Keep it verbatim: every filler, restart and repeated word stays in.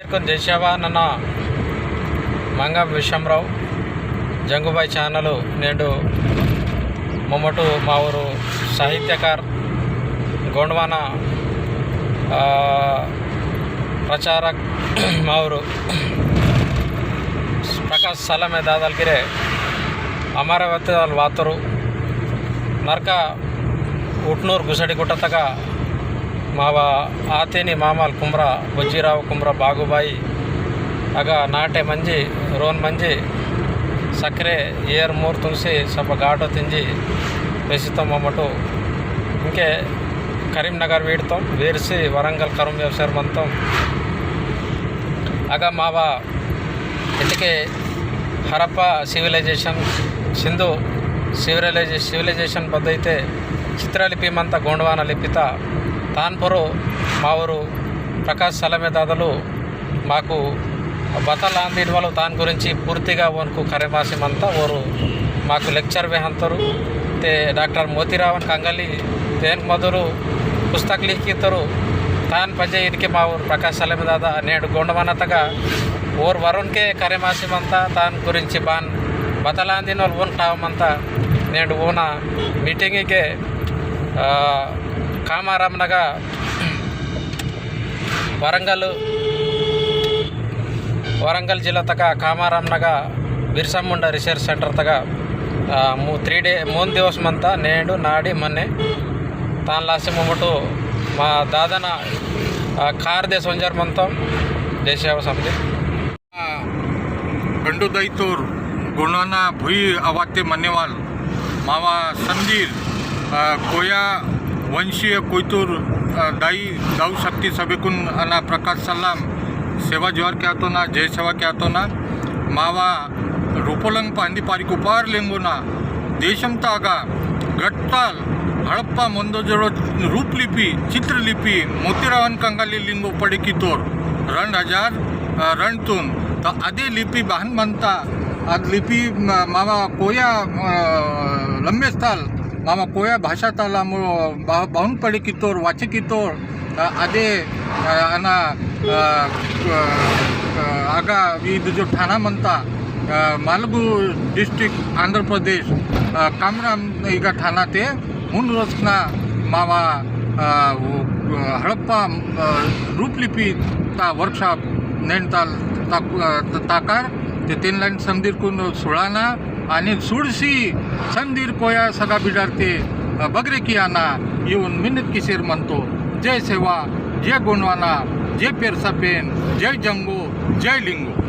जय सेवा नना मंगम विषमराव जंगुबाई channel नेंडु मोमटु मावरु साहित्यकार गोंडवाना, आ, प्रचारक मावरु प्रकाश सलमे दादल गिरे अमरावती वाल वातुरु नरका उटनूर गुसड़ी गुट्टतगा मावा आतेनी मामाल कुमरा, बज्जीराव कुमरा, बागुबाई, अगा नाटे मंजी, रोन मंजी, सक्रे, एर मूर तुंगसी, सप गाटो तिंजी, बेसितो ममटो। इंके करीमनगर वीडतो, वीरसी वरंगल करुम व्यवसाय मंतो। अगा मावा इतके हड़प्पा civilization, सिंधु civilization, civilization पद्धति चित्रलिपि मंता गोंडवाना लिपिता तानपुरु मावरु प्रकाश सलमे दादलु माकु बतल आंदिन वालु तान गुरिंची पूर्तिगा ओनकु करेमासी मंता ओरु माकु lecture वेहंतरु। ते डॉक्टर मोतीरावन कंगाली तेन मधुरु पुस्तक लिखितरु। तान पजे इनके मावरु प्रकाश सलमे दादा नेडु गोंडवाना तगा ओर वरुण के करेमासी मंता तान गुरिंची बान बतलांदिन वाल ओन टाव मंता नेडु ओना meeting के, आ, कामाराम नगा वरंगल, वरंगल जिला तगा कामाराम नगा बिरसा मुंडा research center तगा, आ, मू-, three day, मून दिवस मंता नेडु नाडी मन्ने तान लासे मोमटो मा दादना, आ, कार दे सोंजर मंतम जय सेवा समिति। आ, गंडो दाई तोर गोंडवाना भुई अवाते मन्नेवाल मावा संदीर, आ, कोया वंशीय कोइतोर, आ, दाई दाऊ शक्ति सभेकुन अना प्रकाश सलाम सेवा जोहार क्यातोना, जय सेवा क्यातोना। मावा रूपोलंग पांदी पारी कुपार लेंगोना देशम तागा गट्टाल हड़प्पा मोंदोजोड़ो रूपलिपि, चित्रलिपि, मोतीरावन कंगाली लिंगो पड़े की तोर, रंड हजार, अ, रंड तुन, तो अदे लिपि बहन मनता, अद लिपि म-, मामा कोया, अ, लम्बे स्थाल, मामा कोया भाषा ताला मो-, ब-, बहुन पड़े की तोर, वाचे की तोर, अ, अदे, अ, अना, अ, अ, आगा ईद जो ठाना मनता, अ, मालगू district, आंध्र प्रदेश, अ, कामराम इगा ठाना ते मुन रोजना मावा, अ, वो, अ, हड़प्पा, अ, रूपलिपि ता workshop नेन ताल ता-, अ, ताकार ते तीन line समदीर कुन सुड़ाना आनी सुड़सी संदीर कोया सगा बिडारते, अ, बगरे कियाना, ये उन मिन्नत किसेर मनतो। जय सेवा, जय गोंडवाना, जय पेरसा पेन, जय जंगो, जय लिंगो।